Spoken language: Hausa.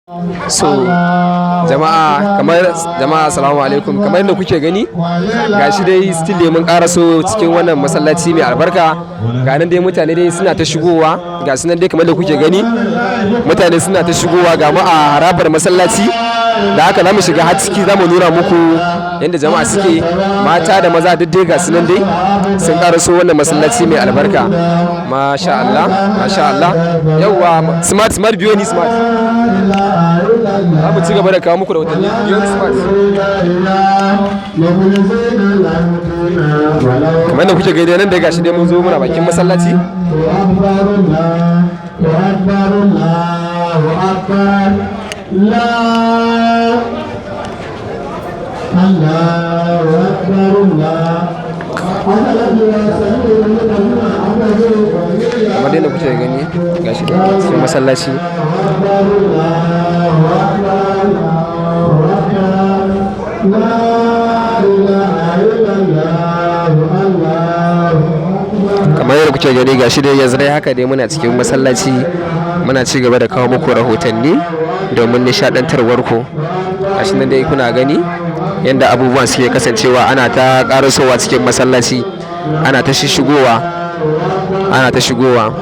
So jama'a, kamar jama'a, assalamu alaikum. Kamar yadda kuke gani, gashi dai still dai mun karaso cikin wannan masallaci mai albarka. Ga nan dai mutane dai suna ta shigowa, ga su nan dai kamar da kuke gani, mutane suna ta shigowa. Ga mu a harabar masallaci. Da haka za mu shiga har ciki, za mu nuna muku yadda jama'a suke, mata da maza duk dai ga su nan dai sun karaso wannan masallaci mai albarka. Masha Allah, masha Allah. Yauwa, Smart, Smart, biyo ni, Smart. Za mu ci gaba da kawo muku rahotanni. Biyo ni, Smart. Kamar da kuke gani nan dai, gashi dai mun zo muna bakin masallaci. أكبر الله أكبر لا الله أكبر الله. Kamar yadda kuke gani, gashi dai cikin masallaci. أكبر الله أكبر لا إله إلا الله الله. Kamar yadda kuke gani, gashi dai yanzu dai haka dai muna cikin masallaci, muna ci gaba da kawo muku rahotanni domin nishadantarwar ku. Gashi nan dai kuna gani yadda abubuwan suke kasancewa, ana ta karasowa cikin masallaci, ana ta shishigowa, ana ta shigowa.